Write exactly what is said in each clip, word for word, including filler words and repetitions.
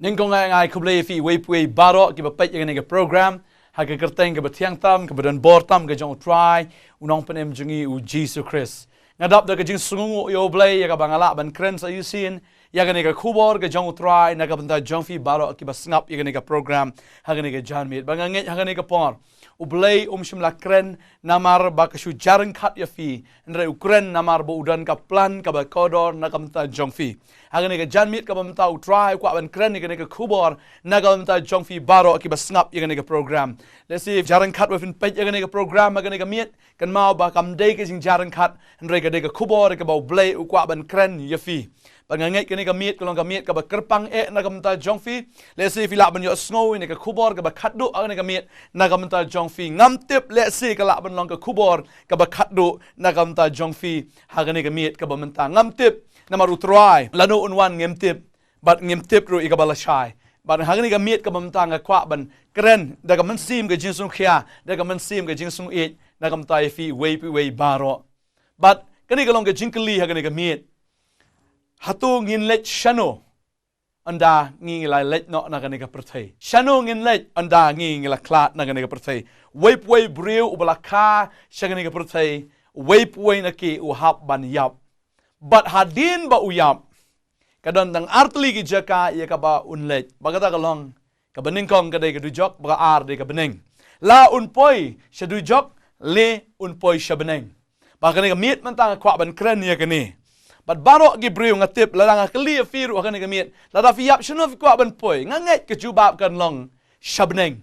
Nyngkong nga ai khublei ïa phi uwei pa uwei baroh kiba peit ïa kane ka program ha ka kyrteng kaba thiang tam, kaba don bor tam ka jong U Trai, U Nongpynim jong ngi U Jisu Khrist. Nga dap da ka jingsngewnguh ïa U Blei ïa kaba nga lah ban kren sa shisien ïa kane ka khubor ka jong U Trai na ka bynta jong phi baroh kiba sngap ïa kane ka program ha kane ka janmiet. Ba nga ngeit ha kane ka por U Blei um shym la kren namar ba ka shu jar ryngkat ïa phi, hynrei u kren namar ba u don ka plan kaba kordor na ka bynta jong phi. Ha kane ka janmiet kaba mynta U Trai u kwah ban kren ïa kane ka khubor na ka bynta jong phi baroh kiba sngap ïa kane ka program. Lehse jar ryngkat ba phin peit ïa kane ka program ha kane ka miet, kynmaw ba kam dei ka jingjar ryngkat, hynrei ka dei ka khubor kaba U Blei u kwah ban kren ïa phi. Ba nga ngeit kane ka miet ka long ka miet kaba kyrpang eh na ka bynta jong phi. Lehse phi lah ban ïohsngew ïa kane ka khubor kaba khatduh ha kane ka miet na ka bynta jong phi. Ngam tip lehse ka lah ban long ka khubor kaba khatduh na ka bynta jong phi ha kane ka miet kaba mynta. Ngam tip namar U Trai lano un wan ngim tip. Bad ngim tip ruh ïa kaba lashai. Bad ha kane ka miet kaba mynta nga kwah ban kren da ka mynsiem ka jingsngewkhia, da ka mynsiem ka jingsngewïeit na ka bynta ïa phi uwei pa uwei baroh. Bad kane ka long ka jingkylli ha kane ka miet. Hato ngin leit shano ynda ngi ngi la leit noh na kane ka pyrthei? Shano ngin leit ynda ngi ngi la khlad na kane ka pyrthei? Uwei pa uwei briew uba la kha sha kane ka pyrthei, uwei pa uwei na ki u hap ban ïap. Bad hadien ba u ïap, ka don tang artylli ki jaka ïa kaba un leit. Ba kata ka long, kaba nyngkong ka dei ka dujok, ba ka ar dei ka bneng. La un poi sha dujok, lane un poi sha bneng. Ba kane ka miet mynta nga kwah ban kren ïa kane. Bad baroh ki briew nga tip lada nga kylli ïa phi ruh ha kane ka miet, lada phi ïap shano phi kwah ban poi, nga ngeit ka jubab kan long sha bneng.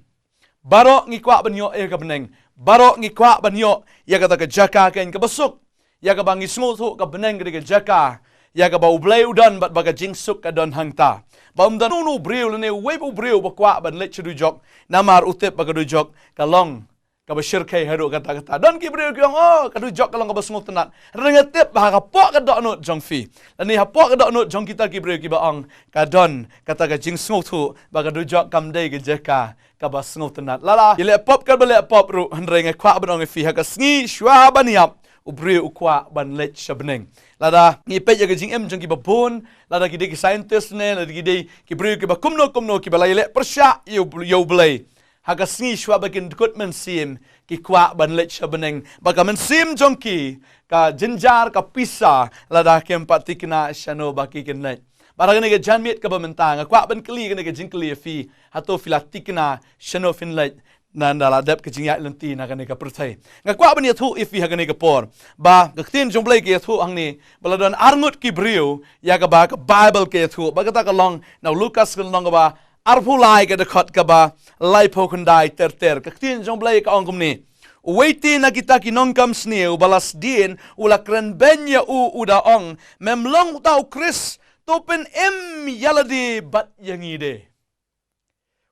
Baroh ngi kwah ban ïoh ïa ka bneng. Baroh ngi kwah ban ïoh ïa kata ka jaka keiñ kaba suk. Ïa kaba ngi sngewthuh ka bneng ka dei ka jaka ïa kaba U Blei u don bad ba ka jingsuk ka don hangta. Ba um don uno u briew lane uwei pa u briew ba kwah ban leit sha dujok namar u tip ba ka dujok ka long kaba shyrkhei haduh katta katta. Don ki briew ki ong, oh, ka dujok ka long kaba sngewtynnat. Hynrei nga tip ba hapoh ka dohnud jong phi lane hapoh ka dohnud jong kita ki briew kiba ong, ka don kata ka jingsngewthuh ba ka dujok kam dei ka jaka kaba sngewtynnat. Lada ïaleh pop kaba leh pop ruh, hynrei nga kwah ban ong ïa phi ha ka sngi shuwa ban ïap, u briew u kwah ban leit sha bneng. Lada ngi peit ïa ka jingim jong kiba bun, lada ki dei ki scientist ne lada ki dei ki briew kiba kumno kumno kiba la ïaleh pyrshah ïa U, ïa U Blei, ha ka sngi shuwa ba kin dkut mynsiem ki kwah ban leit sha bneng. Ba ka mynsiem jong ki ka jynjar ka pisa lada kim pat thikna shano ba ki kin leit. Bad ha kane ka janmiet kaba mynta nga kwah ban kylli kane ka jingkylli ïa phi, hato phi la thikna shano phin leit ynda la dep ka jingïaid lynti na kane ka pyrthei. Nga kwah ban ïathuh ïa phi ha kane ka por ba ka ktien jong U Blei ka ïathuh hangne ba la don arngut ki briew ïa kaba ka Baibl ka ïathuh. Ba kata ka long na u Lukas ka lynnong kaba arphew lai ka dkhot kaba laiphew khyndai ter ter. Ka ktien jong U Blei ka ong kumne: Uwei te na kita ki nongkam sniew ba la sdien u la kren beiñ ïa u, u da ong, mem long uta u Khrist, to pynim ïa lade bad ïa ngi de.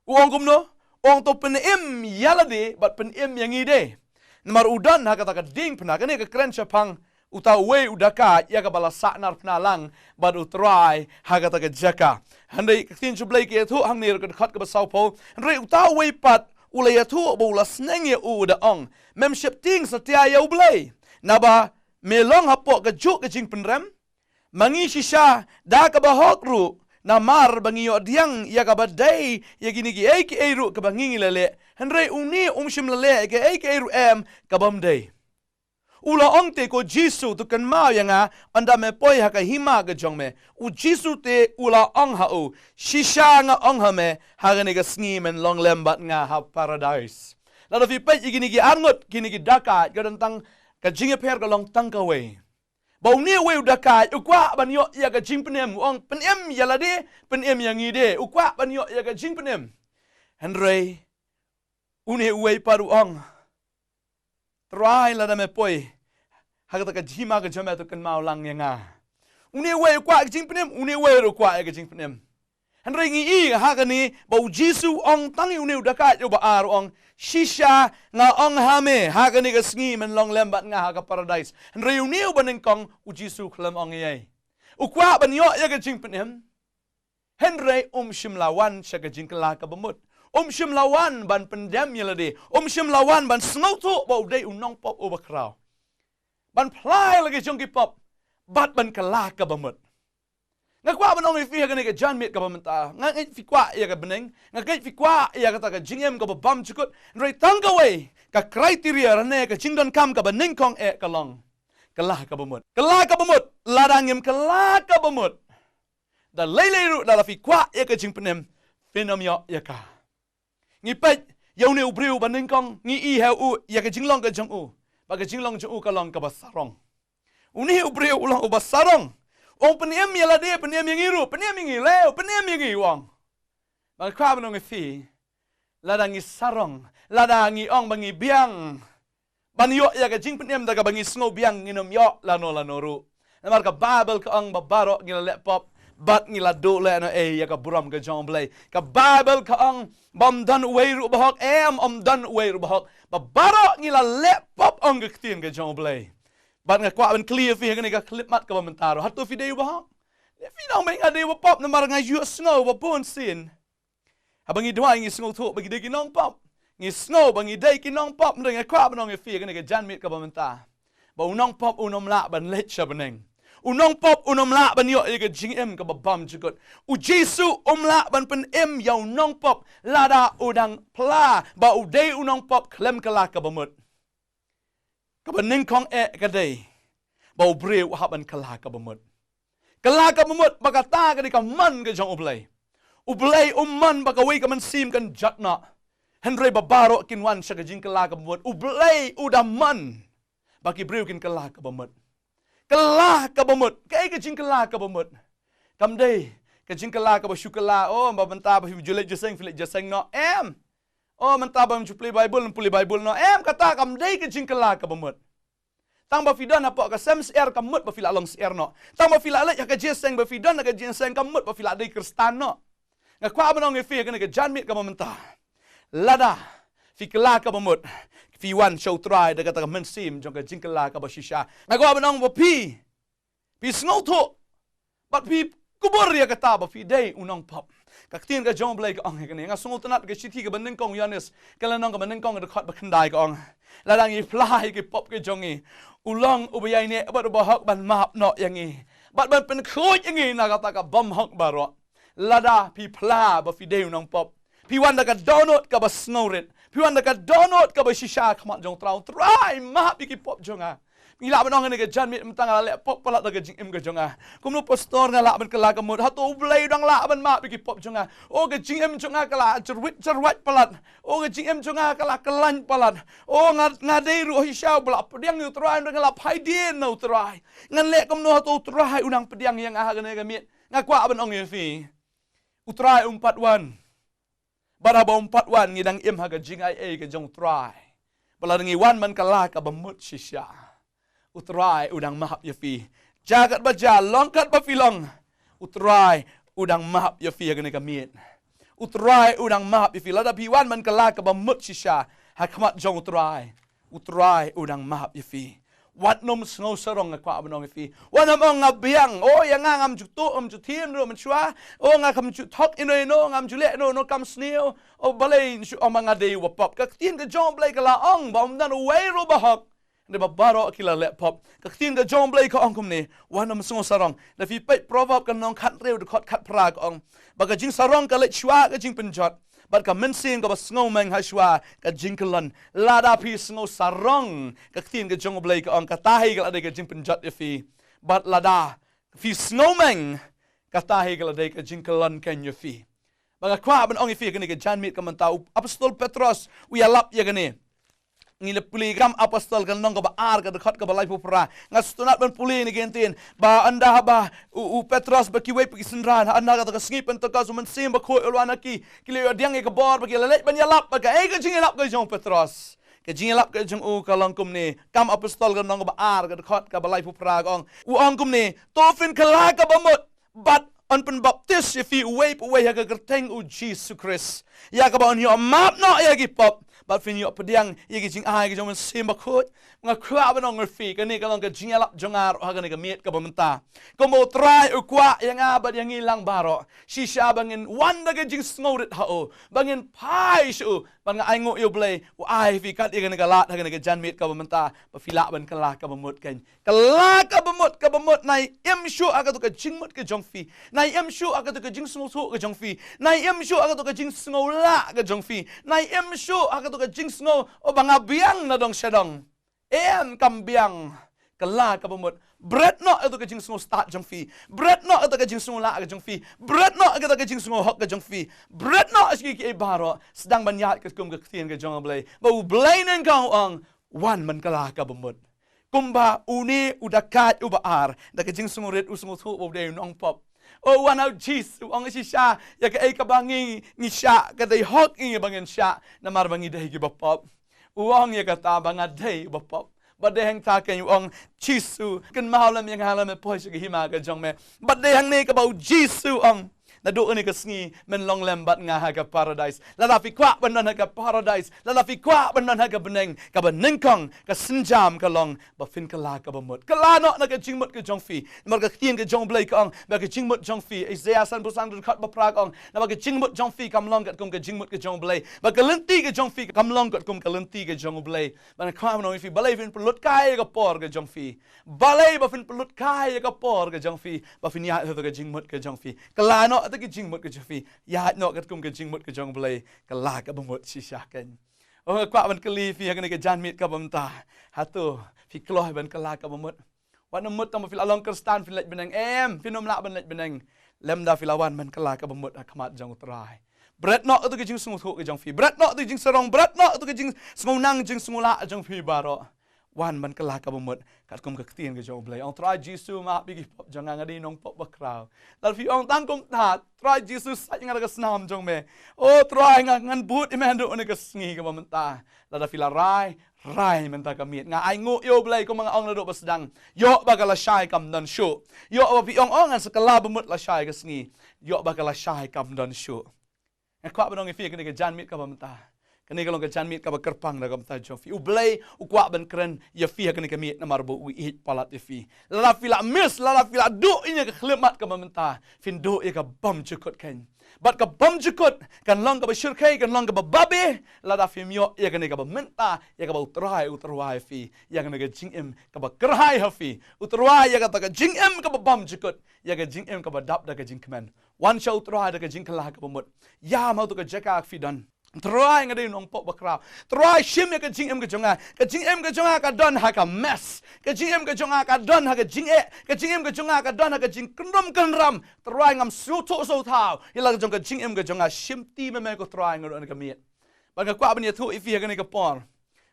U ong kumno? U ong to pynim ïa lade bad pynim ïa ngi de. Namar u don ha kata ka diengphna. Kane ka kren shaphang uta uwei u dakaid ïa kaba la sahnarphna lang bad U Trai ha kata ka jaka. Hynrei ka ktien jong U Blei ka ïathuh hangne ruh ka dkhot kaba sawphew. Hynrei uta uwei pat u la ïathuh ba u la sneng ïa u, u da ong, mem sheptieng satia ïa U Blei, naba me long hapoh kajuh ka jingpynrem. Ma ngi shisha da kaba hok ruh, namar ba ngi ïoh pdiang ïa kaba dei ïa kine kiei kiei ruh kiba ngi ngi la leh. Hynrei une um shym la leh ïa kiei kiei ruh em kabym dei. U la ong te, ko Jisu, to kynmaw ïa nga ynda me poi ha ka hima ka jong me. U Jisu te u la ong ha u, shisha nga ong ha me, ha kane ka sngi men long lem bad nga ha Paradais. Lada phi peit ïa kine ki arngut, kine ki dakaid, ka don tang ka jingïapher ka long tang kawei. Ba une uwei u dakaid u kwah ban ïoh ïa ka jingpynim, u ong pynim ïa lade, pynim ïa ngi de. U kwah ban ïoh ïa ka jingpynim. Hynrei une uwei pat u ong, Trai, lada me poi ha kata ka hima ka jong me, to kynmaw lang ïa nga. Une uwei u kwah ka jingpynim, une uwei ruh u kwah ïa ka jingpynim. Hynrei ngi i ha kane ba U Jisu u ong tang ïa une u dakaid uba ar, u ong, shisha nga ong ha me, ha kane ka sngi men long lem bad nga ha ka Paradais. Hynrei une uba nyngkong, U Jisu u khlem ong ei ei. U kwah ban ïoh ïa ka jingpynim. Hynrei um shym la wan sha ka jingkylla kaba mut. Um shym la wan ban pyndem ïa lade. Um shym la wan ban sngewthuh ba u dei u nongpop uba khraw, ban phla ïa la ka jong ki pop bad ban kylla kaba mut. Nga kwah ban ong ïa phi ha kane ka janmiet kaba mynta. Nga ngeit phi kwah ïa ka bneng. Nga ngeit phi kwah ïa kata ka jingim kaba bymjukut. Hynrei tang kawei ka criteria lane ka jingdonkam kaba nyngkong eh ka long kylla kaba mut. Kylla kaba mut. Lada ngim kylla kaba mut, da lei lei ruh lada phi kwah ïa ka jingpynim, phin ym ïoh ïa ka. Ngi peit ïa une u briew ba nyngkong, ngi i ha u ïa ka jinglong ka jong u. Ba ka jinglong jong u ka long kaba sarong. Une u briew u long uba sarong. U ong, pynim ïa lade, pynim ïa ngi ruh, pynim ïa ngi, leh, pynim ïa ngi, u ong. Ba nga kwah ban ong ïa phi, lada ngi sarong, lada ngi ong ba ngi biang ban ïoh ïa ka jingpynim da kaba ngi sngewbiang, ngin ym ïoh lano lano ruh. Namar ka Baibl ka ong ba baroh ngi la leh pop bad ngi la duh lehnohei ïa ka burom ka jong U Blei. Ka Baibl ka ong ba ym don uwei ruh ba hok, em, ym don uwei ruh ba hok. Ba baroh ngi la leh pop, ong ka ktien ka jong U Blei. Bad nga kwah ban kylli ïa phi ha kane ka khyllipmat kaba mynta ruh, hato phi dei uba hok? Leh phi nang ba nga dei uba pop namar nga ïohsngew ba bun sien haba ngi duwai ngi sngewthuh ba ngi dei ki nongpop. Ngi sngew ba ngi dei ki nongpop, hynrei nga kwah ban ong ïa phi ha kane ka janmiet kaba mynta, ba u nongpop un ym lah ban leit sha bneng. U nongpop un ym lah ban ïoh ïa ka jingim kaba bymjukut. U Jisu um lah ban pynim ïa u nongpop lada u dang phla ba u dei u nongpop khlem kylla kaba mut. Kaba nyngkong eh ka dei ba u briew u hap ban kylla kaba mut. Kylla kaba mut, ba kata ka dei ka mon ka jong U Blei. U Blei um mon ba kawei ka mynsiem kan jot noh, hynrei ba baroh kin wan sha ka jingkylla kaba mut. U Blei u da mon ba ki briew kin kylla kaba mut. Kylla kaba mut. Kaei ka jingkylla kaba mut? Kam dei ka jingkylla kaba shu kylla, oh, ba mynta ba phi ju leit jingïaseng, phi leit jingïaseng noh, em. Oh, mynta ba ym ju pule Baibl, pule Baibl noh, em. Kata kam dei ka jingkylla kaba mut. Tang ba phi don hapoh ka sem syiar, kam mut ba phi la long syiar noh. Tang ba phi la leit ha ka jingïaseng, ba phi don ha ka jingïaseng, kam mut ba phi la dei Khristan noh. Nga kwah ban ong ïa phi ha kane ka janmiet kaba mynta, lada phi kylla kaba mut, phi wan sha U Trai da kata ka mynsiem jong ka jingkylla kaba shisha. Nga kwah ban ong ba phi, phi sngewthuh bad phi kubur ïa kata ba phi dei u nongpop. Ka ktien ka jong U Blei ka ong ïa kane, nga sngewtynnad ka shithi kaba nyngkong Ïoannis, ka lynnong kaba nyngkong, ka dkhot ba khyndai, ka ong, lada ngi phla ïa ki pop ka jong ngi, u long uba ïaineh bad uba hok ban map noh ïa ngi bad ban pynkhuid ïa ngi na kata ka bymhok baroh. Lada phi phla ba phi dei u nongpop, phi wan da ka dohnud kaba sngewrit, phi wan da ka dohnud kaba shisha ha khmat jong U Trai, U Trai, map ïa ki pop jong nga. Ngi lah ban ong ha kane ka janmiet mynta, nga la leh pop palat da ka jingim ka jong nga. Kumno pastor nga lah ban kylla kaba mut? Hato U Blei u dang lah ban map ïa ki pop jong nga? Oh, ka jingim jong nga ka la jyrwit jyrwat palat. Oh, ka jingim jong nga ka la kylla palat. Oh, nga, nga dei ruh shisha uba la pdiang ïa U Trai, nga la phai dien na U Trai. Ngan leh kumno, hato U Trai u nang pdiang ïa nga ha kane ka miet? Nga kwah ban ong ïa phi, U Trai um pat wan. Bad haba um pat wan, ngi dang im ha ka jingaiei ka jong U Trai. Bad lada ngi wan ban kylla kaba mut shisha, U Trai u dang map ïa phi. Jia katba jia, long katba phi long, U Trai u dang map ïa phi ha kane ka miet. U Trai u dang map ïa phi. Lada phi wan ban kylla kaba mut shisha ha khmat jong U Trai, U Trai u dang map ïa phi. Wat nym sngew sarong, nga kwah ban ong ïa phi. Wat nym ong nga biang. Oh, ïa nga ngam ju tuh, ngam ju thiem ruh mynshuwa. Oh, nga kam ju thok ino ino, ngam ju leh ino ino kam sniew. Oh, balei shu ong ba nga dei uba pop? Ka ktien ka jong U Blei ka la ong ba ym don uwei ruh ba hok. Hynrei ba baroh ki la leh pop. Ka ktien ka jong U Blei ka ong kumne, wat nym sngew sarong. Da phi peit Proverb ka lynnong khathynriew, dkhot khatphra, ka ong ba ka jingsarong ka leit shuwa ka jingpynjot, bad ka mynsiem kaba sngewmeng ha shuwa ka jingkyllon. Lada phi sngew sarong, ka ktien ka jong U Blei ka ong, kata hi ka la dei ka jingpynjot ïa phi. Bad lada phi sngewmeng, kata hi ka la dei ka jingkyllon keiñ ïa phi. Ba nga kwah ban ong ïa phi ha kane ka janmiet kaba mynta, u apostol Petros u ïalap ïa kane. Ngi la pule Kam Apostol ka lynnong kaba ar, ka dkhot kaba laiphew phra. Nga sngewtynnad ban pule ïa kane ka ktien. Ba ynda haba u, u Petros bad kiwei pat ki synran, ynda kata ka sngi Pentekost, u Mynsiem Bakhuid u la wan ha ki, ki la ïoh pdiang ïa ka bor, ba ki la leit ban ïalap. Bad kaei ka jingïalap ka jong u Petros? Ka jingïalap ka jong u ka long kumne. Kam Apostol ka lynnong kaba ar, ka dkhot kaba laiphew phra, ka ong, u ong kumne, to phin kylla kaba mut bad yn pynbaptis ïa phi uwei pa uwei ha ka kyrteng u Jisu Khrist, ïa kaba yn ïoh map noh ïa ki pop. Bad phin ïoh pdiang ïa ki jingai ka jong u Mynsiem Bakhuid. Nga kwah ban ong ïa phi, kane ka long ka jingïalap jong nga ruh ha kane ka miet kaba mynta. Kumba u Trai u kwah ïa nga bad ïa ngi lang baroh, shisha ba ngin wan da ka jingsngewrit ha u, ba ngin phai sha u. Bad nga ainguh ïa u Blei, u ai ïa phi kat ïa kane ka lad ha kane ka janmiet kaba mynta, ba phi lah ban kylla kaba mut kein. Kylla kaba mut, kaba mut, nai im shuh ha kato ka jingmut ka jong phi. Nai im shuh ha kato ka jingsngewthuh ka jong phi. Nai im shuh ha kato ka jingsngewlah ka jong phi. Nai im shuh ha kato ka jingsngew, o ba nga biang na dong sha dong. Em, kam biang. Kylla kaba mut. Bret noh ïa kato ka jingsngewstad jong phi. Bret noh ïa kato ka jingsngewlah ka jong phi. Bret noh ïa kato ka jingsngewhok ka jong phi. Bret noh ïa ki, ki baroh. Sdang ban ïaid katkum ka ktien ka jong u Blei. Ba u Blei nyngkong u ong, wan ban kylla kaba mut. Kumba une u dakaid uba ar, da ka jingsngewrit u sngewthuh ba u dei u nongpop. O, wan ha u Jisu, ong shisha ïa kaei kaba ngi, ngi shah, ka dei hok ïa ngi ba ngin shah, namar ba ngi dei kiba pop. U ong ïa kata ba nga dei uba pop. Bad dei hangta kein u ong, Jisu, kynmaw lem ïa nga lada me poi sha ka hima ka jong me. Bad dei hangne kaba u Jisu u ong, naduh kane ka sngi men long lem bad nga ha ka paradais. Lada phi kwah ban don ha ka paradais, lada phi kwah ban don ha ka bneng, kaba nyngkong ka sienjam ka long ba phin kylla kaba mut. Kylla noh na ka jingmut ka jong phi. Namar ka ktien ka jong u Blei ka ong ba ka jingmut jong phi, Isaiah sanphew san dkhot ba phra ka ong, naba ka jingmut jong phi kam long katkum ka jingmut ka jong u Blei, ba ka lynti ka jong phi kam long katkum ka lynti ka jong u Blei. Bad nga kwah ban ong ïa phi, balei phin pynlut kai ïa ka por ka jong phi? Balei ba phin pynlut kai ïa ka por ka jong phi ba phin ïaid ha ka jingmut ka jong phi? Kylla noh ïa ka jingmut ka jong phi. Ïaid noh katkum ka jingmut ka jong u Blei. Kylla kaba mut shisha kein. O, nga kwah ban kylli ïa phi ha kane ka janmiet kaba mynta, hato phi kloi ban kylla kaba mut? Wat nym mut tang ba phi la long Khristan phin leit bneng. Em, phin nym lah ban leit bneng lymda phi la wan ban kylla kaba mut ha khmat jong u Trai. Bret noh ïa kato ka jingsngewthuh ka jong phi. Bret noh ïa kato ka jingsarong. Bret noh ïa kato ka jingsngewnang, jingsngewlah jong phi baroh. Wan ban kylla kaba mut katkum ka ktien ka jong u Blei. Ong, Trai Jisu, map ïa ki pop jong nga, nga dei nongpop bakhraw. Lada phi ong tang kumta, Trai Jisu, sait ïa nga da ka snam jong me. O Trai, nga, ngan bud ïa me haduh kane ka sngi kaba mynta. Lada phi la rai, rai mynta ka miet. Nga ainguh ïa u Blei kumba nga ong naduh ba sdang. Ïoh ba ka lashai kam don shuh. Ïoh ba phi ong, o, ngan sa kylla ba mut lashai ka sngi. Ïoh ba ka lashai kam don shuh. Nga kwah ban ong ïa phi ha kane ka janmiet kaba mynta. Kane ka long ka janmiet kaba kyrpang da ka bynta jong phi. U Blei u kwah ban kren ïa phi ha kane ka miet namar ba u ïeit palat ïa phi. Lada phi la miss, lada phi la duh ïa ka khyllipmat kaba mynta, phin duh ïa ka bymjukut kein. Bad ka bymjukut kan long kaba shyrkhei, kan long kaba babe lada phim ïoh ïa kane kaba mynta, ïa kaba u Trai u tyrwa ïa phi, ïa kane ka jingim kaba kyrhai ha phi. U tyrwa ïa kata ka jingim kaba bymjukut, ïa ka jingim kaba dap da ka jingkmen. Wan sha u Trai da ka jingkylla kaba mut. Ïam ha kato ka jaka ka phi don. Trai, nga dei u nongpop bakhraw. Trai, shim ïa ka jingim ka jong nga. Ka jingim ka jong nga ka don ha ka mess. Ka jingim ka jong nga ka don ha ka jingeh. Ka jingim ka jong nga ka don ha ka jingkynrum kynram. Trai, ngam sngewthuh sngewthaw ïa la ka jong ka jingim ka jong nga. Shimti ma me ko Trai, nga don ha ka miet. Bad nga kwah ban ïathuh ïa phi ha kane ka por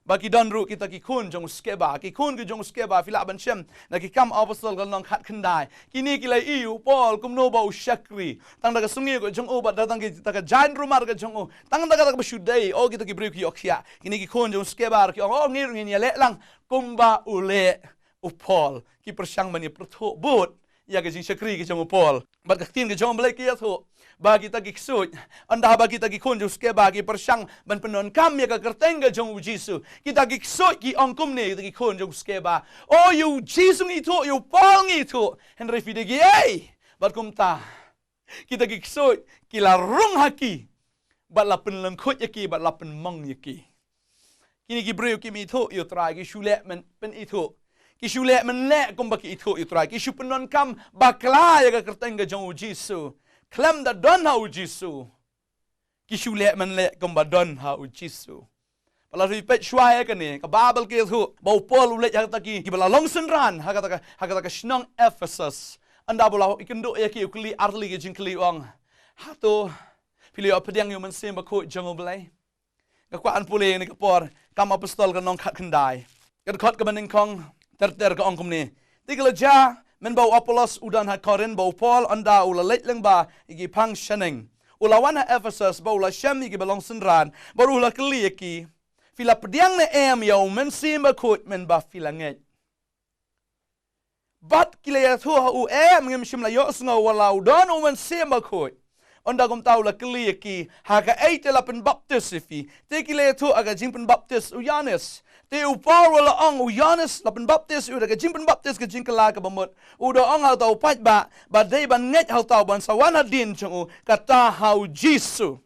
ba ki don ruh kita ki khun jong u Skeva, ki khun ki jong u Skeva, phi lah ban shem na Ki Kam Apostol ka lynnong khatkhyndai. Kine ki la ïohi ïa u Paul kumno ba u shakri tang da ka sngi ka jong u bad da tang kita ka jaiñ rumar ka jong u, tang da kata kaba shu dei, o kita ki briew ki ïoh khiah. Kine ki khun jong u Skeva ki ong, o, ngi ruh ngin ïaleh lang kumba u leh u Paul. Ki pyrshang ban ïa pyrthuh bud ïa ka jingshakri ka jong u Paul. Bad ka ktien ka jong u Blei ka ïathuh ba kita ki ksuid, ynda ba kita ki khun jong u Skeva ki pyrshang ban pyndonkam ïa ka kyrteng ka jong u Jisu, kita ki ksuid ki ong kumne, kita ki khun jong u Skeva, o, ïa u Jisu ngi ithuh, ïa u Paul ngi ithuh, hynrei phi dei kiei? Bad kumta kita ki ksuid ki la rung ha ki bad la pynlyngkhuid ïa ki bad la pynmong ïa ki. Kine ki briew kim ithuh ïa u Trai, ki shu leh men pynithuh. Ki shu leh men leh kumba ki ithuh ïa u Trai. Ki shu pyndonkam bakla ïa ka kyrteng ka jong u Jisu khlem da don ha u Jisu. Ki shu leh men leh kumba don ha u Jisu. Bad lada phi peit shuwa ïa kane, ka Baibl ka ïathuh ba u Paul u leit ha kata ki, kiba la long synran ha kata ka, ha kata ka shnong Ephesus. Ynda ba u la ïakynduh ïa ki, u kylli artylli ki jingkylli, u ong, hato phi la ïoh pdiang ïa u Mynsiem Bakhuid jong u Blei? Nga kwah ban pule ha kane ka por, Ki Kam Apostol ka lynnong khatkhyndai, ka dkhot kaba nyngkong ter ter, ka ong kumne: Te ka la jia mynba u Apollos u don ha Korinth bad u Paul ynda u la leit lyngba ïa ki phang shaneng, u la wan ha Ephesus bad u la shem ïa kiba long synran bad u la kylli ïa ki, phi la pdiang ne em ïa u Mynsiem Bakhuid mynba phi la ngeit? Bad ki la ïathuh ha u, em, ngim shym la ïohsngew wat la u don u Mynsiem Bakhuid. Ynda kumta u la kylli ïa ki, ha kaei te la pynbaptis ïa phi? Te ki la ïathuh, ha ka jingpynbaptis u Ïoannis. Te u Paul u la ong, u Ïoannis la pynbaptis ïa u da ka jingpynbaptis ka jingkylla kaba mut. U da ong ha uta u paidbah ba dei ban ngeit ha uta uban sa wan hadien jong u, kata ha u Jisu.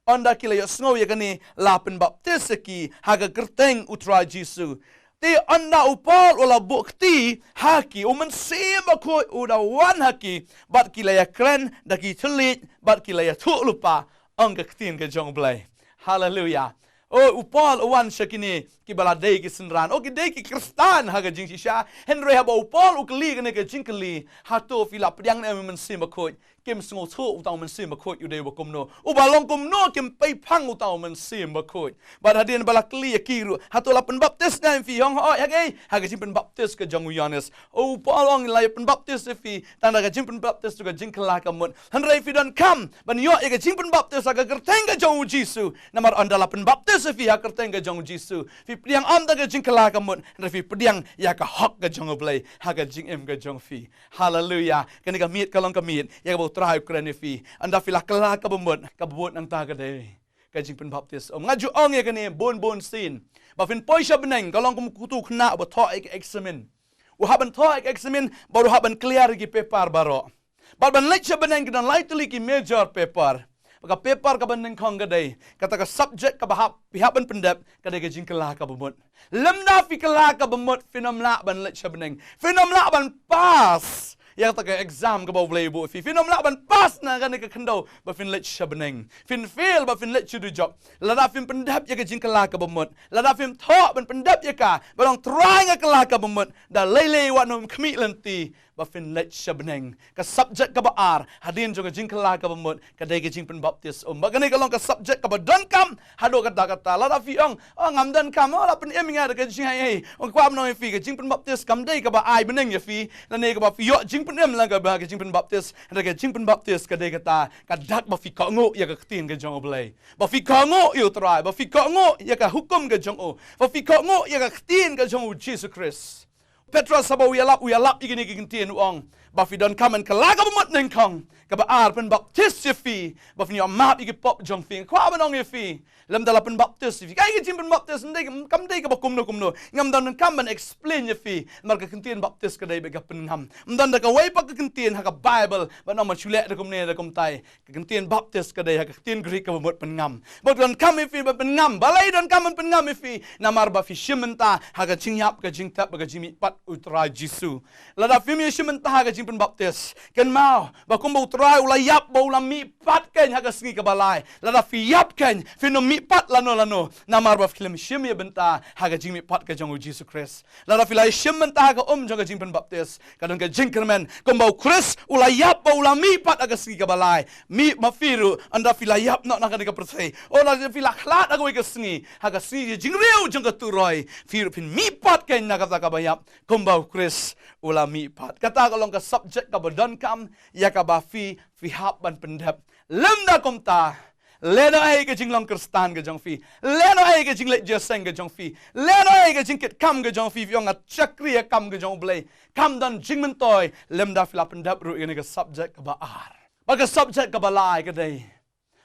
Ynda ki la ïohsngew ïa kane, la pynbaptis ïa ki ha ka kyrteng u Trai Jisu. Te ynda u Paul u la buh kti ha ki, u Mynsiem Bakhuid u da wan ha ki, bad ki la ïakren da ki thylliej, bad ki la ïathuhlypa ong ka ktien ka jong U Blei. Haleluya. O, u Paul u wan sha kine kiba la dei ki synran. O, ki dei ki Khristan ha ka jingshisha. Hynrei haba u Paul u kylli kane ka jingkylli, hato phi la pdiang ne em ïa u Mynsiem Bakhuid? Kim sngewthuh uta u Mynsiem Bakhuid u dei uba kumno. Uba long kumno kim peiphang uta u Mynsiem Bakhuid. Bad hadien ba la kylli ïa ki ruh, hato la pynbaptis ne em phi? Ong hooid, ha kaei? Ha ka jingpynbaptis ka jong u Ïoannis. O, u Paul u ong la ïa pynbaptis ïa phi tang da ka jingpynbaptis jong ka jingkylla kaba mut. Hynrei phi donkam ban ïoh ïa ka jingpynbaptis ha ka kyrteng ka jong u Jisu. Namar ynda la pynbaptis ïa phi ha ka kyrteng ka jong u Jisu, phi pdiang ym tang ka jingkylla kaba mut, hynrei phi pdiang ïa ka hok ka jong U Blei ha ka jingim ka jong phi. Haleluya. Kane ka miet ka long ka miet ïa kaba U Trai u kren ïa phi. Ynda phi la kylla kaba mut, kaba mut nangta ka dei ka jingpynbaptis. Ym, nga ju ong ïa kane bun bun sien. Ba phin poi sha bneng, ka long kum utu u khynnah uba thoh ïa ka eksamin. U hap ban thoh ïa ka eksamin, bad u hap ban clear ïa ki paper baroh. Bad ban leit sha bneng ki don lai tylli ki major paper. Bad ka paper kaba nyngkong ka dei, kata ka subject kaba hap, phi hap ban pyndep, ka dei ka jingkylla kaba mut. Lymda phi kylla kaba mut, phin ym lah ban leit sha bneng. Phin ym lah ban pass ïa kata ka exam kaba U Blei u buh ïa phi. Phin ym lah ban pass na kane ka khyndew ba phin leit sha bneng. Phin fail ba phin leit sha dujok. Lada phim pyndep ïa ka jingkylla kaba mut, lada phim thoh ban pyndep ïa ka, ba ong Trai nga kylla kaba mut, da lei lei wat nym khmih lynti ba phin leit sha bneng. Ka subject kaba ar hadien jong ka jingkylla kaba mut ka dei ka jingpynbaptis. Um, ba kane ka long ka subject kaba donkam haduh katta katta. Lada phi ong, o, ngam donkam, o, la pynim ïa nga da ka jingaiei. Ong, kwah ban ong ïa phi, ka jingpynbaptis kam dei kaba ai bneng ïa phi, lane kaba phi ïoh jingpynim lang kaba ka jingpynbaptis. Da ka jingpynbaptis ka dei kata ka dak ba phi kohnguh ïa ka ktien ka jong U Blei, ba phi kohnguh ïa U Trai, ba phi kohnguh ïa ka hukum ka jong u, ba phi kohnguh ïa ka ktien ka jong u Jisu Khrist. Petros haba u ïalap, u ïalap ïa kine ki ktien u ong, ba phi donkam ban kylla kaba mut nyngkong, kaba ar pynbaptis ïa phi ba phin ïoh map ïa ki pop jong phi. Kwah ban ong ïa phi, lymda la pynbaptis ïa phi, kaei ka jingpynbaptis? Ym dei, kam dei kaba kumno kumno. Ngam donkam ban explain ïa phi. Namar ka ktien baptis ka dei beit ka pynngam. Ym don da kawei pat ka ktien ha ka Baibl ban ong ban shu leh da kumne da kumtai. Ka ktien baptis ka dei ha ka ktien Greek kaba mut pynngam. Bad donkam ïa phi ban pynngam. Balei donkam ban pynngam ïa phi? Namar ba phi shim bynta ha ka jingïap, ka jingtep, ka jingmihpat U Trai Jisu. Lada phim ïa shim bynta ha ka jingpynbaptis, kynmaw ba kumba U Trai u la ïap, ba u la mihpat kein ha ka sngi kaba lai, lada phi ïap kein, phin ym mihpat lano lano. Namar ba phim shim ïa bynta ha ka jingmihpat ka jong u Jisu Khrist. Lada phi la shim bynta ha ka um jong ka jingpynbaptis, ka don ka jingkyrmen kumba u Khrist u la ïap, ba u la mihpat ha ka sngi kaba lai. Mih ma phi ruh, ynda phi la ïap noh na kane ka pyrthei, o, lada phi la khlad ha kawei ka sngi, ha ka sngi ka jingriew jong ka turoi, phi ruh phin mihpat kein na kata kaba ïap, kumba u Khrist u la mihpat. Kata ka long ka subject kaba donkam ïa kaba phi, phi hap ban pyndep. Lymda kumta, lehnohei ka jinglong Khristan ka jong phi, lehnohei ka jingleit jingïaseng ka jong phi, lehnohei ka jingkit kam ka jong phi, phi ong nga shakri ïa kam ka jong U Blei. Kam don jingmyntoi lymda phi la pyndep ruh ïa kane ka subject kaba ar. Bad ka subject kaba lai ka dei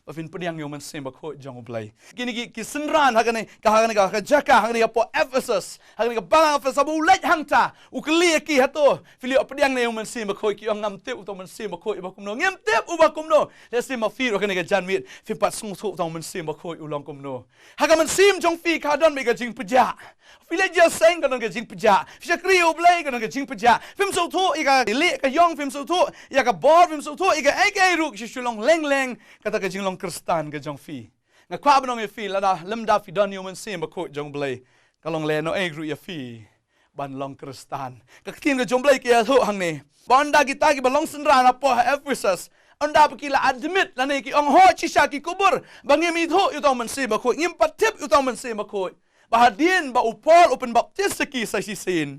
ba phin pdiang ïa u Mynsiem Bakhuid jong U Blei. Kine ki, ki synran ha kane ka, ha kane ka, ka jaka, ha kane ka pdeng Ephesus, ha kane ka balang Ephesus, haba u leit hangta, u kylli ïa ki, hato phi la ïoh pdiang ne em ïa u Mynsiem Bakhuid? Ki ong ngam tip uta u Mynsiem Bakhuid uba kumno, ngim tip uba kumno. Lehse ma phi ruh ha kane ka janmiet phim pat sngewthuh uta u Mynsiem Bakhuid u long kumno. Ha ka mynsiem jong phi ka don beit ka jingpjah. Phi leit jingïaseng ka don ka jingpjah. Phi shakri ïa U Blei ka don ka jingpjah. Phim sngewthuh ïa ka lieh ka ïong, phim sngewthuh ïa ka bor, phim sngewthuh ïa kaei kaei ruh, shu shu long leng leng kata ka jinglong Khristan ka jong phi. Nga kwah ban ong ïa phi, lada lymda phi don ïa u Mynsiem Bakhuid jong U Blei, ka long lehnohei ruh ïa phi ban long Khristan. Ka ktien ka jong U Blei ka ïathuh hangne ba ynda kita kiba long synran hapoh ha Ephesus, ynda ba ki la admit lane ki ong hooid shisha, ki kubur ba ngim ithuh ïa uta u Mynsiem Bakhuid, ngim pat tip ïa uta u Mynsiem Bakhuid. Ba hadien ba u Paul u pynbaptis ïa ki sa shisien,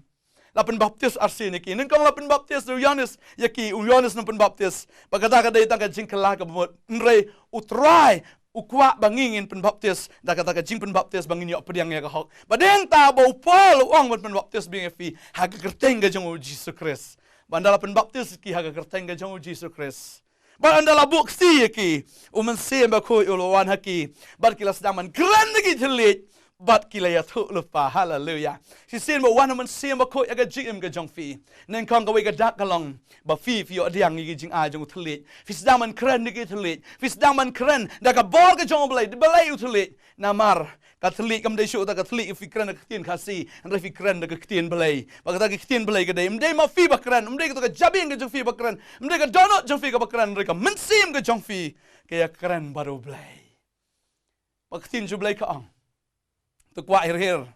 la pynbaptis arsien ïa ki. Nyngkong la pynbaptis u Ïoannis ïa ki, u Ïoannis u pynbaptis. Ba kata ka dei tang ka jingkylla kaba mut. Hynrei U Trai u kwah ba ngi ngin pynbaptis da kata ka jingpynbaptis ba ngin ïoh pdiang ïa ka hok. Ba dei hangta ba u Paul u ong ban pynbaptis biang ïa phi ha ka kyrteng ka jong u Jisu Khrist. Ba ynda la pynbaptis ïa ki ha ka kyrteng ka jong u Jisu Khrist, Bad ynda la buh kti ïa ki, u Mynsiem Bakhuid u la wan ha ki, bad ki la sdang ban kren da ki thylliej, bad ki la ïathuh lypa. Haleluya. Shisien ba wan u Mynsiem Bakhuid ha ka jingim ka jong phi, nyngkong kawei ka dak ka long ba phi, phi ïoh pdiang ïa ki jingai jong u thylliej. Phi sdang ban kren da ki thylliej. Phi sdang ban kren da ka bor ka jong u Blei, da balei u thylliej. Namar ka thylliej kam dei shuh kata ka thylliej phi kren da ka ktien Khasi, hynrei phi kren da ka ktien Blei. Bad kata ka ktien Blei ka dei, ym dei ma phi ba kren, ym dei kata ka jabieng ka jong phi ba kren, ym dei ka dohnud jong phi kaba kren, hynrei ka mynsiem ka jong phi ka ïakren bad u Blei. Bad ka ktien jong u Blei ka ong, to kwah hir hir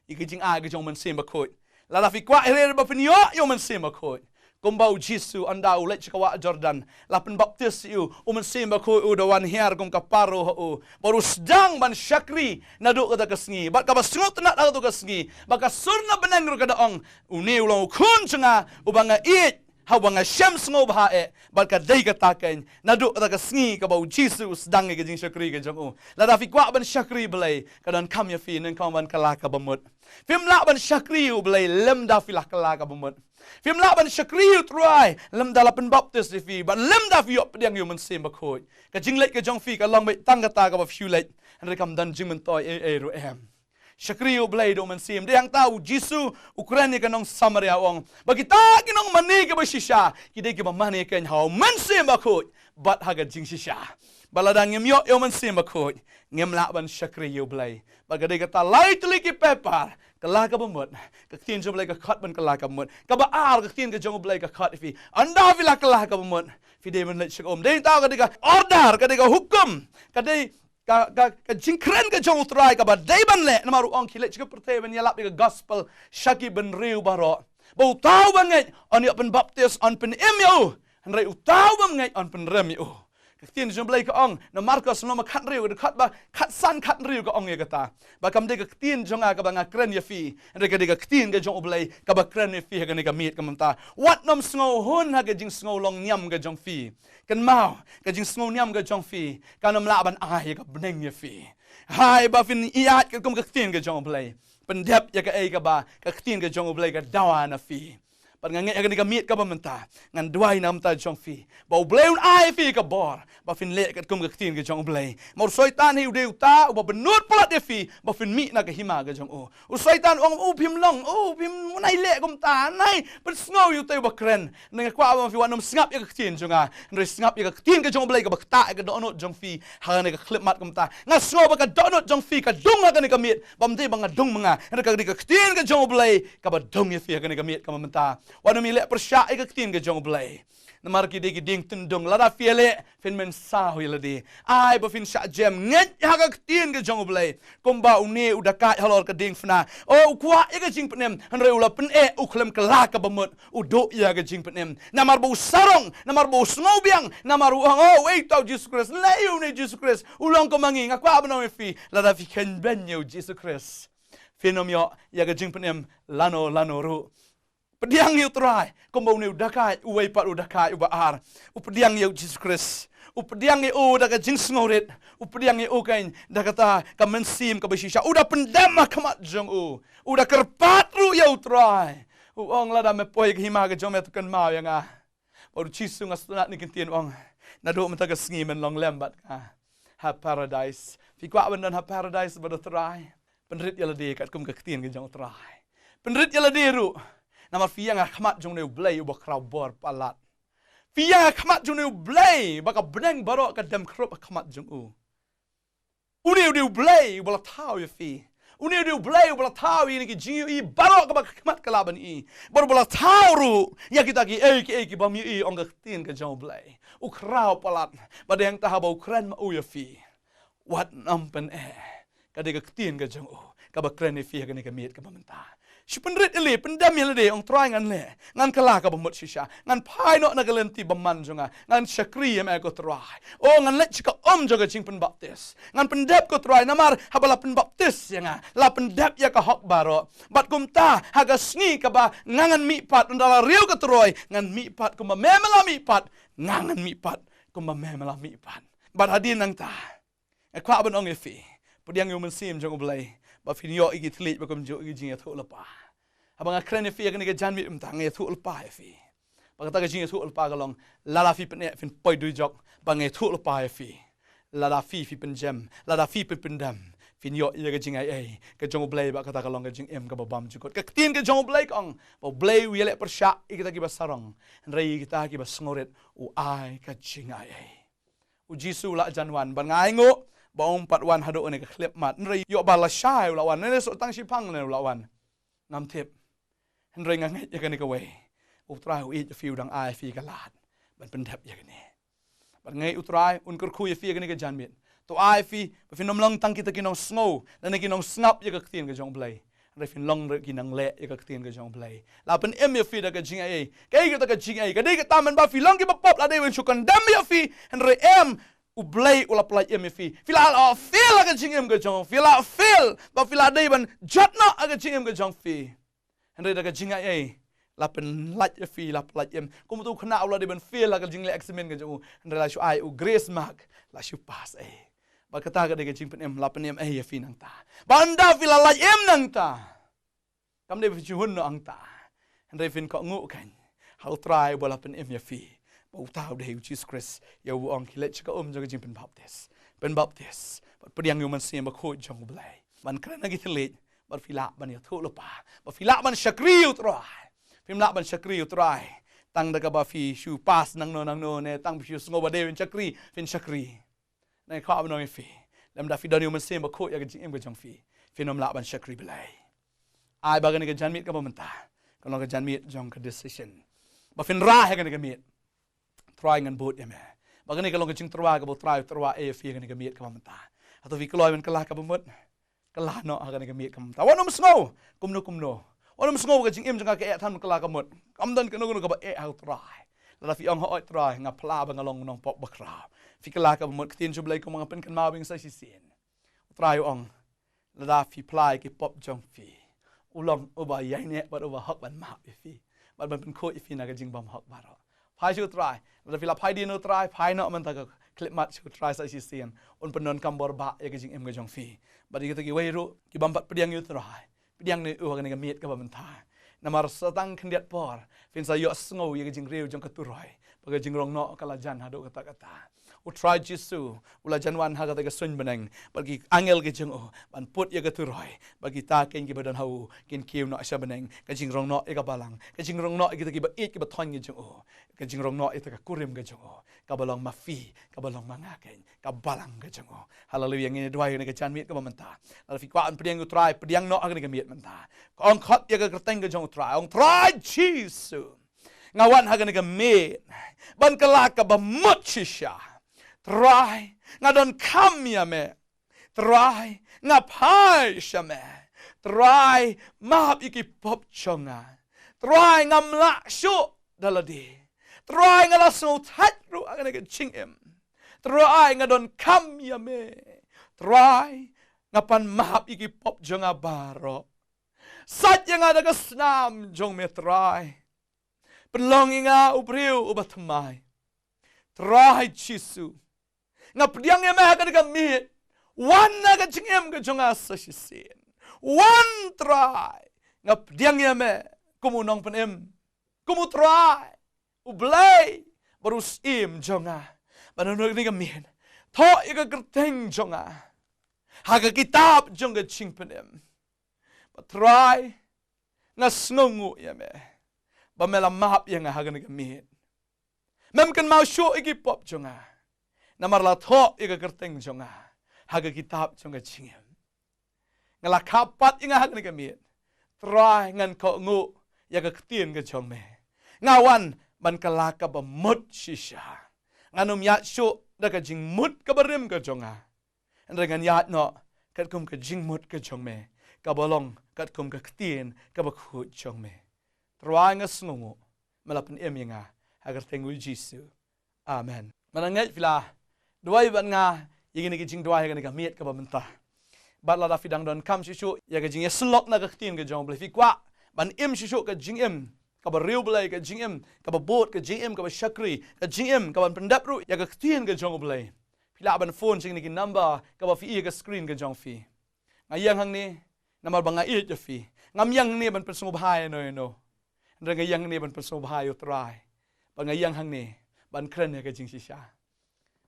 ïa ka jingai ka jong u Mynsiem Bakhuid. Lada phi kwah hir hir ba phin ïoh ïa u Mynsiem Bakhuid, kumba u Jisu ynda u leit sha ka wah Jordan, la pynbaptis ïa u, u Mynsiem Bakhuid u da wan hiar kum ka paro ha u, bad u sdang ban shakri naduh kata ka sngi. Bad kaba sngewtynnat ha kata ka sngi, bad ka sur na bneng ruh ka da ong, une u long u Khun jong nga uba nga ïeit, ha uba nga shem sngewbha eh. Bad ka dei kata keiñ, naduh kata ka sngi kaba u Jisu u sdang ïa ka jingshakri ka jong u. Lada phi kwah ban shakri Blei, ka donkam ïa phi nyngkong ban kylla kaba mut. Phim lah ban shakri ïa u Blei lymda phi la kylla kaba mut. Phim lah ban shakri ïa u Trai lymda la pynbaptis ïa phi, bad lymda phi ïoh pdiang ïa u Mynsiem Bakhuid. Ka jingleit ka jong phi ka long beit tang kata kaba phi leit, hynrei kam don jingmyntoi ei ei ruh em. Shakri ïa u Blei da u Mynsiem. Dei hangta u Jisu u kren ïa ka nong Samaria u ong, ba kita ki nongmane kiba shisha ki dei kiba mane keiñ ha u Mynsiem Bakhuid bad ha ka jingshisha. Bad lada ngim ïoh ïa u Mynsiem Bakhuid, ngim lah ban shakri ïa u Blei. Bad ka dei kata, lai tylli ki paper, kylla kaba mut. Ka ktien jong u Blei ka khot ban kylla kaba mut. Kaba ar, ka ktien ka jong u Blei ka khot ïa phi, ynda phi la kylla kaba mut, phi dei ban leit sha ka um. Dei hangta ka dei ka order, ka dei ka hukum, ka dei ka, ka, ka jingkren ka jong u Trai kaba dei ban leh, namar u ong, khie leit sha ka pyrthei ban ïalap ïa ka gospel sha ki bynriew baroh. Ba uta uba ngeit yn ïoh pynbaptis, yn pynim ïa u, hynrei uta uba ym ngeit yn pynrem ïa u. Ka ktien jong u Blei ka ong, na Markos lynnong ba khathynriew, ka dkhot ba khatsan khathynriew ka ong ïa kata. Ba kam dei ka ktien jong nga kaba nga kren ïa phi, hynrei ka dei ka ktien ka jong u Blei kaba kren ïa phi ha kane ka miet ka mynta. Wat nym sngewhun ha ka jingsngew long niam ka jong phi. Kynmaw, ka jingsngew niam ka jong phi kan ym lah ban ai ïa ka bneng ïa phi. Haiba phin ïaid katkum ka ktien ka jong u Blei, pyndep ïa kaei kaba ka ktien ka jong u Blei ka dawa na phi. Bad nga ngeit ha kane ka miet kaba mynta, ngan duwai na ka bynta jong phi, ba u Blei un ai ïa phi ka bor ba phin leh katkum ka ktien ka jong u Blei. Namar u Soitan hi u dei uta uba bynnud palat ïa phi ba phin mih na ka hima ka jong u. U Soitan u ong, u phim long, u phim, u nai leh kumta, nai pynsngew ïa uta uba kren. Nga kwah ba phi wat nym sngap ïa ka ktien jong nga, hynrei sngap ïa ka ktien ka jong u Blei kaba ktah ïa ka dohnud jong phi ha kane ka khyllipmat kumta. Nga sngew ba ka dohnud jong phi ka dung ha kane ka miet bym dei ba nga dung ma nga, hynrei ka dei ka ktien ka jong u Blei kaba dung ïa phi ha kane ka miet kaba mynta. Wat nym ïaleh pyrshah ïa ka ktien ka jong u Blei. Namar ki dei ki dieng tyndung. Lada phi ïaleh, phin mynsaw ïa lade. Ai ba phin shah jem, ngeit ha ka ktien ka jong u Blei. Kumba une u dakaid halor ka diengphna, o, u kwah ïa ka jingpynim, hynrei u la pyneh, u khlem kylla kaba mut, u duh ïa ka jingpynim. Namar ba u sarong, namar ba u sngewbiang, namar u ong, o, uei uta u Jisu Khrist, lei une u Jisu Khrist u long kum ma ngi. Nga kwah ban ong ïa phi, lada phi khein beiñ ïa u Jisu Khrist, phin ym ïoh ïa ka jingpynim lano lano ruh. Pdiang ïa u Trai, kumba une u dakaid, uwei pat u dakaid uba ar, u pdiang ïa u Jisu Khrist. U pdiang ïa u da ka jingsngewrit. U pdiang ïa u keiñ da kata ka mynsiem kaba shisha. U da pyndem ha khmat jong u. U da kyrpad ruh ïa u Trai. U ong, lada me poi ha ka hima ka jong me, to kynmaw ïa nga. Bad u Jisu, nga sngewtynnat, ha kane ka ktien u ong, naduh mynta ka sngi men long lem bad nga ha Paradise. Phi kwah ban don ha Paradise bad u Trai? Pynrit ïa lade katkum ka ktien ka jong u Trai. Pynrit ïa lade ruh. Namar phi ïeng ha khmat jong une u Blei uba khraw bor palat. Phi ïeng ha khmat jong une u Blei ba ka bneng baroh ka dem khrup ha khmat jong u. Une u dei u Blei uba la thaw ïa phi. Une u dei u Blei uba la thaw ïa kine ki jingïohi baroh kaba ka khmat ka lah ban i. Bad uba la thaw ruh ïa kita kiei kiei ki bym ïohi, ong ka ktien ka jong u Blei. U khraw palat. Bad hangta haba u kren ma u ïa phi, wat nym pyneh. Ka dei ka ktien ka jong u kaba kren ïa phi ha kane ka miet kaba mynta. Shu pynrit ïa lade, pyndem ïa lade, ong, Trai, ngan leh, ngan kylla kaba mut shisha, ngan phai noh na ka lynti bymman jong nga, ngan shakri ïa me ko Trai. O, ngan leit sha ka um jong ka jingpynbaptis, ngan pyndep ko Trai, namar haba la pynbaptis ïa nga, la pyndep ïa ka hok baroh. Bad kumta ha ka sngi kaba nga ngan mihpat, ynda la riew ka turoi, ngan mihpat kumba me me la mihpat, nga ngan mihpat kumba me me la mihpat. Bad hadien nangta, nga kwah ban ong ïa phi, pdiang ïa u Mynsiem jong u Blei ba phin ïoh ïa ki thylliej ba kumjuh ïa ki jingïathuhlypa. Haba nga kren ïa phi ha kane ka janmiet mynta, nga ïathuhlypa ïa phi. Ba kata ka jingïathuhlypa ka long, lada phi pyneh phin poi dujok, ba nga ïathuhlypa ïa phi. Lada phi phi pynjem, lada phi phi pyndem, phin ïoh ïa ka jingaiei ka jong U Blei, ba kata ka long ka jingim kaba bymjukut. Ka ktien ka jong U Blei ka ong ba U Blei u ïaleh pyrshah ïa kita kiba sarong, hynrei ïa kita kiba sngewrit u ai ka jingaiei. U Jisu u la jan wan, bad nga ainguh ba um pat wan haduh kane ka khyllipmat, hynrei ïoh ba lashai u la wan, ne shu tang shiphang ne u la wan, ngam tip. Hynrei nga ngeit ïa kane kawei, U Trai u ïeit ïa phi, u dang ai ïa phi ka lad ban pyndep ïa kane. Bad nga ngeit U Trai un kyrkhu ïa phi ïa kane ka janmiet. To ai ïa phi ba phin ym long tang kita ki nongsngew lane ki nongsngap ïa ka ktien ka jong U Blei, hynrei phin long ruh ki nongleh ïa ka ktien ka jong U Blei. La pynim ïa phi da ka jingaiei. Kaei kata ka jingaiei? Ka dei kata, mynba phi long kiba pop, la dei ban shu condemn ïa phi, hynrei em, U Blei u la pyllait im ïa phi. Phi la, la fail ha ka jingim ka jong phi, la fail, ba phi la dei ban jot noh ha ka jingim ka jong phi. Hynrei da ka jingaiei la pynlait ïa phi, la pyllait im. Kum uto u khynnah u la dei ban fail ha ka jingleh exam ka jong u, hynrei la shu ai u grace mark, la shu pass ei. Bad kata ka dei ka jingpynim, la pynim ei ïa phi nangta. Ba ynda phi la lait im nangta, kam dei ba phin shu hun noh hangta, hynrei phin kohnguh kan ha U Trai uba la pynim ïa phi, ba uta u dei U Jisu Khrist, ïa uba u ong, khie leit sha ka um jong ka jingpynbaptis, pynbaptis bad pdiang ïa U Mynsiem Bakhuid jong U Blei, ban kren ha ki thylliej, bad phi lah ban ïathuhlypa, bad phi lah ban shakri ïa U Trai. Phim lah ban shakri ïa U Trai tang da kaba phi shu pass nangno nangno, ne tang phi shu sngew ba dei ban shakri phin shakri. Nga kwah ban ong ïa phi, lymda phi don ïa U Mynsiem Bakhuid ïa ka jingim ka jong phi, phin ym lah ban shakri Blei. Ai ba kane ka janmiet kaba mynta kan long ka janmiet jong ka decision, ba phin rah ïa kane ka miet. Trai, ngan bud ïa me. Ba kane ka long ka jingtyrwa kaba U Trai u tyrwa ei ïa phi ha kane ka miet kaba mynta. Hato phi kloi ban kylla kaba mut? Kylla noh ha kane ka miet kaba mynta. Wat nym sngew kumno kumno. Wat nym sngew ka jingim jong nga ka eh than ban kylla kaba mut. Kam don kano kano kaba eh ha U Trai. Lada phi ong, hooid Trai, nga phla ba nga long u nongpop bakhraw, phi kylla kaba mut, ka ktien jong U Blei kumba nga pynkynmaw biang sa shisien, U Trai u ong, lada phi phla ïa ki pop jong phi, u long uba ïaineh bad uba hok ban map ïa phi, bad ban pynkhuid ïa phi na ka jingbymhok baroh. Phai sha U Trai. Lada phi la phai dien ha U Trai, phai noh mynta ka khyllipmat sha U Trai sa shisien. Un pyndonkam bor bah ïa ka jingim ka jong phi. Bad ïa kita kiwei ruh ki bym pat pdiang ïa U Trai, pdiang noh ïa u ha kane ka miet kaba mynta. Namar sa tang khyndiat por phin sa ïohsngew ïa ka jingriew jong ka turoi, ba ka jingrong noh ka la jan haduh katta katta. U Trai Jisu u la jan wan ha kata ka suiñ bneng bad ki angel ki jong u ban put ïa ka turoi, bad kita keiñ kiba don ha u kin kiew noh sha bneng. Ka jingrong noh ïa ka balang, ka jingrong noh ïa kita kiba ïeit kiba thoiñ ki jong u, ka jingrong noh ïa kata ka kurim ka jong u, kaba long ma phi, kaba long ma nga keiñ, ka balang ka jong u. Haleluia. Ngin ïa duwai ha kane ka janmiet kaba mynta. Lada phi kwah ban pdiang ïa U Trai, pdiang noh ha kane ka miet mynta. Ong khot ïa ka kyrteng ka jong U Trai. Ong, Trai Jisu, nga wan ha kane ka miet ban kylla kaba mut shisha. Trai, nga donkam ïa me. Trai, nga phai sha me. Trai, map ïa ki pop jong nga. Trai, ngam lah shuh da lade. Trai, nga la sngewthait ruh ha kane ka jingim. Trai, nga donkam ïa me. Trai, nga pan map ïa ki pop jong nga baroh. Sait ïa nga da ka snam jong me Trai. Pynlong ïa nga u briew uba thymmai. Trai Jisu, nga pdiang ïa me ha kane ka miet. Wan ha ka jingim ka jong nga sa shisien. Wan Trai, nga pdiang ïa me kum u nongpynim, kum U Trai, U Blei bad U Syiem jong nga. Bad naduh kane ka miet, thoh ïa ka kyrteng jong nga ha ka kitab jong ka jingpynim. Bad Trai, nga sngewnguh ïa me ba me la map ïa nga ha kane ka miet. Mem kynmaw shuh ïa ki pop jong nga, namar la thoh ïa ka kyrteng jong nga ha ka kitab jong ka jingim. Nga la kha pat ïa nga ha kane ka miet. Trai, ngan kohnguh ïa ka ktien ka jong me. Nga wan ban kylla kaba mut shisha. Ngan ym ïaid shuh da ka jingmut kaba rim ka jong nga. Hynrei ngan ïaid noh katkum ka jingmut ka jong me, kaba long katkum ka ktien kaba khuid jong me. Trai, nga sngewnguh me la pynim ïa nga ha ka kyrteng U Jisu. Amen. Mynta nga ngeit phi la duwai bad nga ïa kine ki jingduwai ha kane ka miet kaba mynta. Bad lada phi dang donkam shuh shuh ïa ka jingïasyllok na ka ktien ka jong U Blei, phi kwah ban im shuh shuh ka jingim kaba riewblei, ka jingim kaba bud, ka jingim kaba shakri, ka jingim kaban pyndep ruh ïa ka ktien ka jong U Blei, phi lah ban phone sha kine ki number kaba phi i ha ka screen ka jong phi. Nga ïeng hangne namar ba nga ïeit ïa phi. Ngam ïeng hangne ban pynsngewbha ïano ïano. Hynrei nga ïeng hangne ban pynsngewbha ïa U Trai. Ba nga ïeng hangne ban kren ïa ka jingshisha.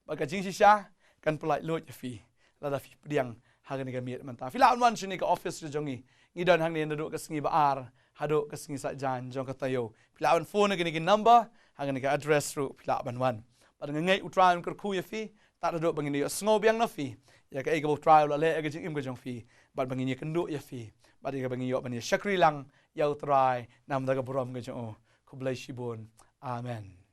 Ba ka jingshisha kan pyllait luid ïa phi lada phi pdiang ha kane ka miet mynta. Phi lah ban wan shane ka office jong ngi. Ngi don hangne naduh ka sngi ba ar haduh ka sngi Saitjaiñ jong ka taïew. Phi lah ban phone ha kane ka number, ha kane ka address ruh phi lah ban wan. Bad nga ngeit U Trai un kyrkhu ïa phi, tad haduh ba ngin ïoh sngew biang na phi ïa kaei kaba U Trai u la leh ïa ka jingim ka jong phi, bad ba ngin ïakynduh ïa phi, bad ïa kaba ngin ïoh ban ïa shakri lang ïa U Trai namar ka burom ka jong u. Khublei shibun. Amen.